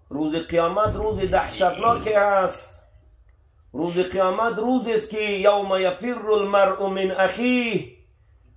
روز قیامت روز دهشتناکی است. روز قیامت روزی است که یوم یفر المرء من اخیه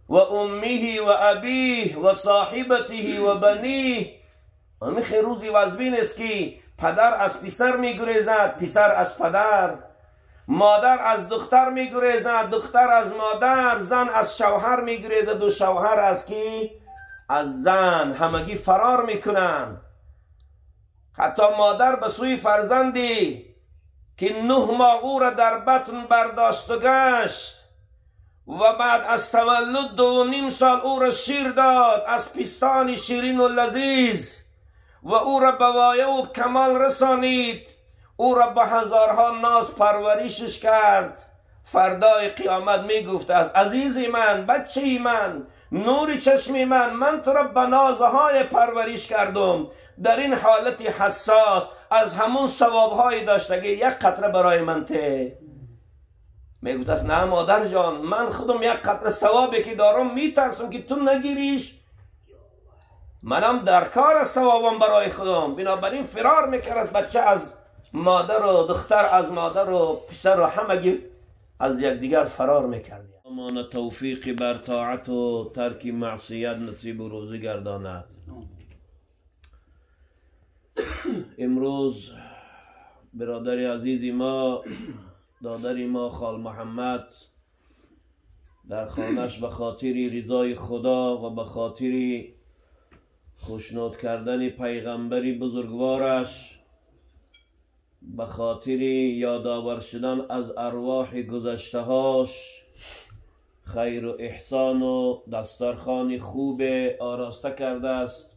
و امه و ابیه و صاحبته و بنیه. همین روزی وزبین است که پدر از پسر میگریزد، پسر از پدر، مادر از دختر میگریزد، دختر از مادر، زن از شوهر میگریزد و شوهر از کی؟ از زن. همگی فرار میکنند. حتی مادر به سوی فرزندی که 9 ماه او را در بطن برداشت و گشت و بعد از تولد 2.5 سال او را شیر داد از پستان شیرین و لذیذ و او را به وایه و کمال رسانید، او را به هزارها ناز پرورشش کرد، فردای قیامت می گفت عزیزی من، بچه من، نور چشمی من، من تو را به نازهای پرورش کردم، در این حالت حساس از همون ثوابهای داشتگی یک قطره برای من ته. می گفت است نه مادر جان، من خودم یک قطره ثوابی که دارم میترسم که تو نگیریش، منم در کار ثوابم برای خودم. بنابراین فرار میکرد از بچه از مادر و دختر از مادر و پسر و همگی از یکدیگر فرار میکرد. امان توفیق بر طاعت و ترک معصیت نصیب و روزی گرداند. امروز برادر عزیزی ما، دادر ما خال محمد در خانهش به خاطر رضای خدا و به خاطر خوشنود کردن پیغمبری بزرگوارش، به خاطر یادآور شدن از ارواح گذشته‌هاش، خیر و احسان و دسترخوان خوب آراسته کرده است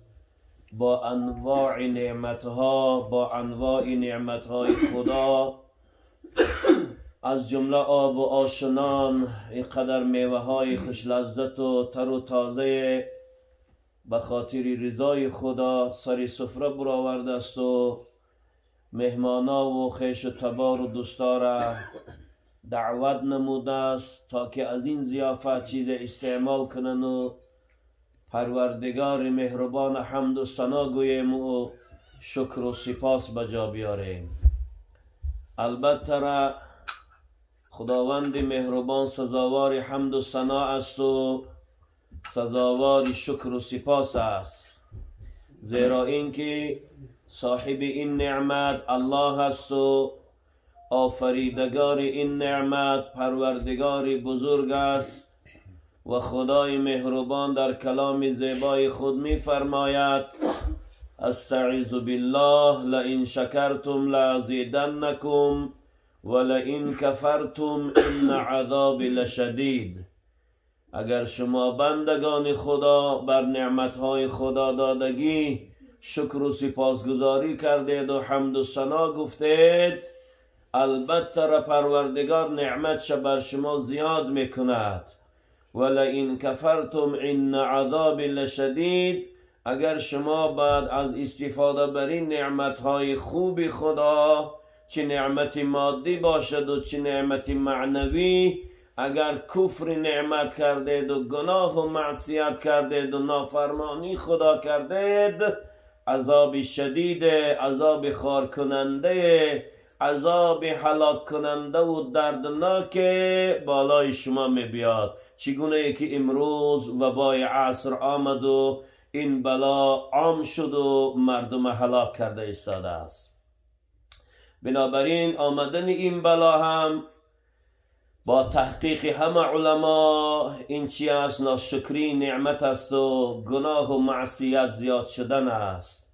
با انواع نعمتها، با انواع نعمتهای خدا، از جمله آب و آشنان، اینقدر میوه های خوش لذت و تر و تازه به خاطر رضای خدا سر سفره برآورده است و مهمانا و خویش و تبار و دوستا را دعوت نموده است تا که از این ضیافت چیز استعمال کنند و پروردگار مهربان حمد و ثنا گوییم و شکر و سپاس به جا بیاریم. البته را خداوند مهربان سزاوار حمد و ثنا است و سزاوار شکر و سپاس است، زیرا اینکه صاحب این نعمت الله است و آفریدگار این نعمت پروردگار بزرگ است و خدای مهربان در کلام زیبای خود می فرماید استعیذ بالله لئن شکرتم لازیدنکم ولئن کفرتم ان عذابی لشدید. اگر شما بندگان خدا بر نعمتهای خدا دادگی شکر و سپاسگزاری کردید و حمد و ثنا گفتید، البته را پروردگار نعمتش بر شما زیاد میکند. ولئن کفرتم ان عذابی لشدید. اگر شما بعد از استفاده بر این نعمتهای خوب خدا، چه نعمت مادی باشد و چه نعمت معنوی، اگر کفر نعمت کردید و گناه و معصیت کردید و نافرمانی خدا کردید، عذاب شدید، عذاب خار کننده، عذاب هلاک کننده و دردناک بالای شما می بیاد. چگونه ای که امروز وبای عصر آمد و این بلا عام شد و مردم هلاک کرده ایستاده است. بنابراین آمدن این بلا هم با تحقیق همه علما این چی است؟ ناشکری نعمت است و گناه و معصیت زیاد شدن است.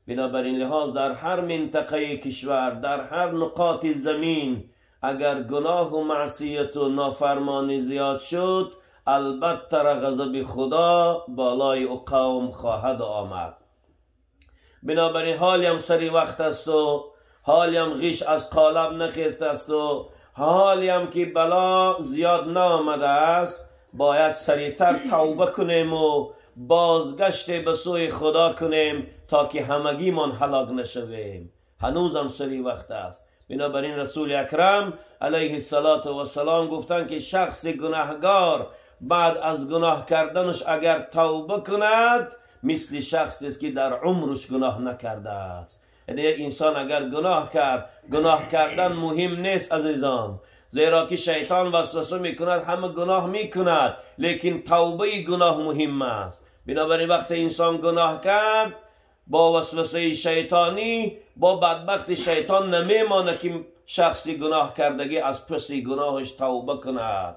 بنابراین لحاظ در هر منطقه کشور، در هر نقاط زمین، اگر گناه و معصیت و نافرمانی زیاد شد، البته غضب خدا بالای او قوم خواهد آمد. بنابراین حالیم سری وقت است و حالیم غیش از قالب نخیست است و حالیم که بلا زیاد نامده است، باید سریعتر توبه کنیم و بازگشت به سوی خدا کنیم تا که همگیمان هلاک نشویم. هنوزم سری وقت است. بنابراین رسول اکرم علیه الصلاة والسلام گفتند که شخص گناهگار بعد از گناه کردنش اگر توبه کند مثل شخصی است که در عمرش گناه نکرده است. یعنی انسان اگر گناه کرد، گناه کردن مهم نیست عزیزان، زیرا که شیطان وسوسه میکند، همه گناه میکند، لیکن توبه گناه مهم است. بنابراین وقتی انسان گناه کرد با وسوسه شیطانی، با بدبخت شیطان نمیماند که شخصی گناه کردگی از پس گناهش توبه کند.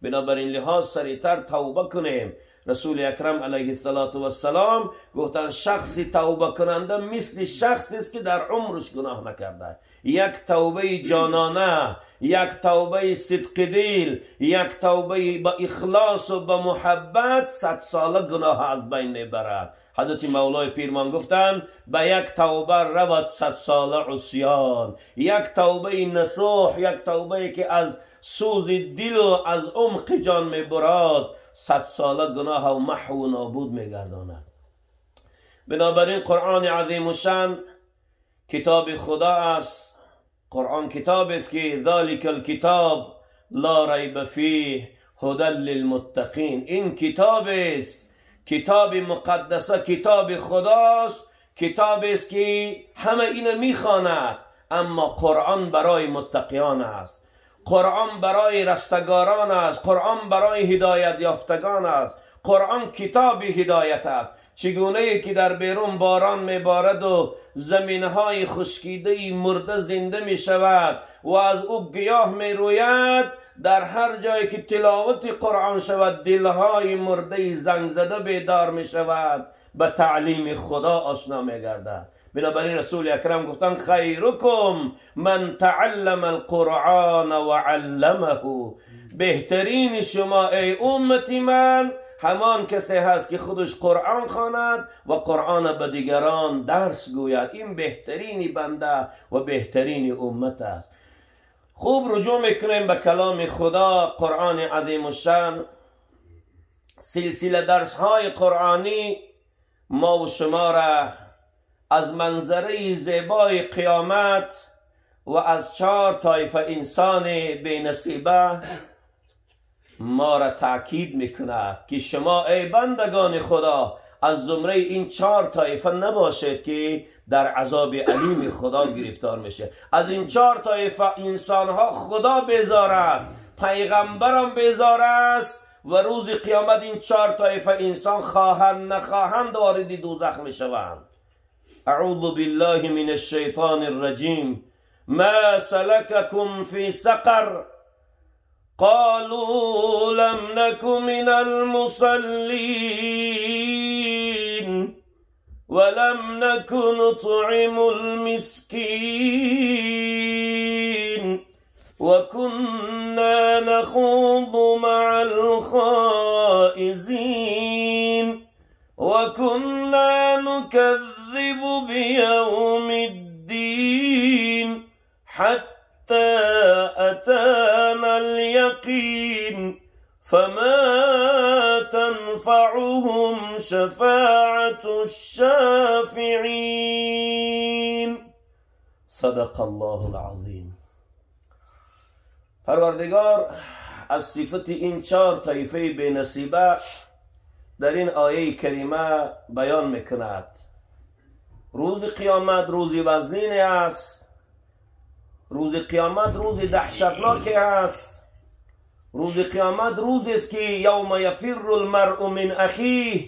بنابراین لحاظ سریعتر توبه کنیم. رسول اکرم علیه السلام گفتند شخصی توبه کننده مثل شخصی است که در عمرش گناه نکرده. یک توبه جانانه، یک توبه صدق دل، یک توبه با اخلاص و با محبت 100 ساله گناه از بین میبرد. حضرت مولای پیرمان گفتند به یک توبه رود 100 ساله عصیان. یک توبه نصوح، یک توبه که از سوز دل و از عمق جان میبرد، 100 ساله گناه و محو و نابود میگرداند. بنابراین قرآن عظیم الشان کتاب خدا است. قرآن کتاب است که ذلک الکتاب لا ریب فیه هدی للمتقین. این کتاب است، کتاب مقدسه، کتاب خداست، کتاب است که همه اینو میخواند، اما قرآن برای متقیان است، قرآن برای رستگاران است، قرآن برای هدایت یافتگان است، قرآن کتاب هدایت است. چگونه ای که در بیرون باران میبارد و زمینهای خشکیده مرده زنده میشود و از او گیاه میروید، در هر جایی که تلاوت قرآن شود دلهای مرده زنگ زده بیدار میشود، به تعلیم خدا آشنا میگردد. بنابراین رسول اکرم گفتن خیرکم من تعلم القرآن و علمه، بهترین شما ای امتی من همان کسی هست که خودش قرآن خواند و قرآن به دیگران درس گوید. این بهترین بنده و بهترین امت است. خوب رجوع میکنیم به کلام خدا، قرآن عظیم الشان. سلسله درس های قرآنی ما و شما را از منظره زیبای قیامت و از 4 طایفه انسان بی نصیبه ما را تاکید میکند که شما ای بندگان خدا از زمره این 4 طایفه نباشید که در عذاب علیم خدا گرفتار میشه. از این 4 طایفه انسانها خدا بیزار است، پیغمبرم بیزار است و روز قیامت این 4 طایفه انسان خواهند نخواهند وارد دوزخ میشوند. اعوذ بالله من الشیطان الرجیم. ما سلککم فی سقر قالوا لم نك من المصلين ولم نك نطعم المسكين وكنا نخوض مع الخائزين وكنا نكذب بيوم الدين حتى أتانا اليقين فما تنفعهم شفاعة الشافعين. صدق الله العظیم. پروردگار از صفت این 4 طایفه بی نصیبه در این آیه کریمه بیان میکند. روز قیامت روز وزنین است، روز قیامت روز دهشتناک است، روز قیامت روز است که یوم یفر المرء من اخیه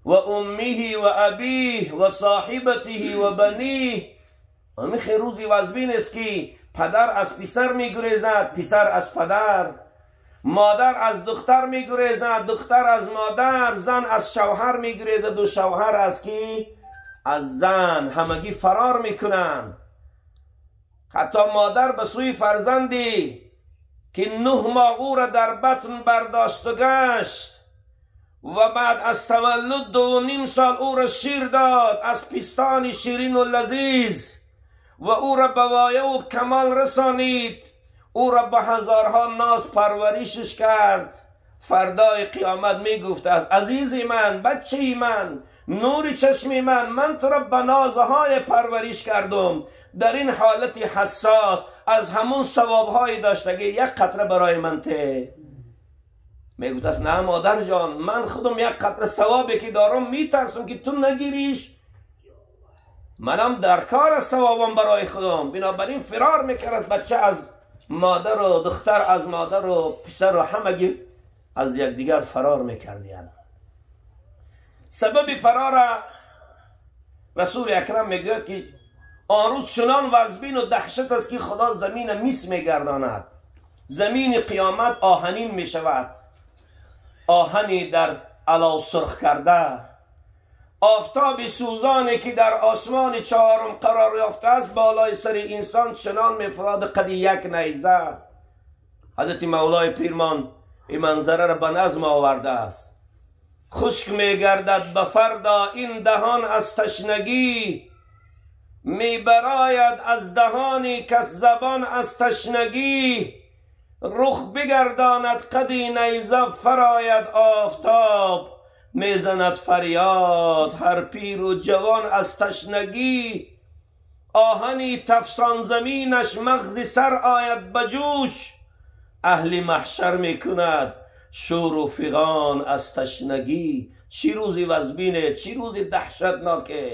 و امه و ابیه و صاحبته و بنیه. همین روزی وزبین است که پدر از پسر میگریزد، پسر از پدر، مادر از دختر میگریزد، دختر از مادر، زن از شوهر میگریزد و شوهر از کی؟ از زن. همگی فرار میکنند. حتی مادر به سوی فرزندی که 9 ماه او را در بطن برداشت و گشت و بعد از تولد 2.5 سال او را شیر داد از پستان شیرین و لذیذ و او را به وایه و کمال رسانید، او را به هزارها ناز پرورشش کرد، فردای قیامت می گفت عزیزی من، بچه من، نور چشمی من، من تو را به نازهای پرورش کردم، در این حالت حساس از همون ثوابهای داشتگی یک قطره برای من ته. Мегуфт аст: «На, модар ҷон, ман худам як қатра савобе ки дорам, метарсам ки ту нагириш. Манам дар кор савобам барои худам». Бинобар ин фирор мекард аз бача аз модар, ва духтар аз модар, ва писар, ва ҳамагӣ аз якдигар фарор мекардиянд. Сабаби фарора Расули Акрам мегӯяд, ки он рӯз чунон вазбину даҳшат аст, ки Худо замина мис мегардонад. Замини қиёмат оҳанин мешавад, оҳани дар алов сурх карда. Офтоби сӯзоне ки дар осмони чаҳорум қарор ёфтааст, болои сари инсон чунон мефурод, қади як найза. Ҳазрати Мавлои пирмон ин манзараро ба назм овардааст: «Хушк мегардад ба фардо ин даҳон аз ташнагӣ, мебарояд аз даҳони кас забон аз ташнагӣ, рух бигардонад қади найза, фарояд офтоб, мезанад фарёд ҳар пиру ҷавон аз ташнагӣ. Оҳани тафсон заминаш, мағзи сар ояд ба ҷӯш, аҳли маҳшар мекунад шӯру фиғон аз ташнагӣ». Чӣ рӯзи вазбине, чӣ рӯзи даҳшатноке!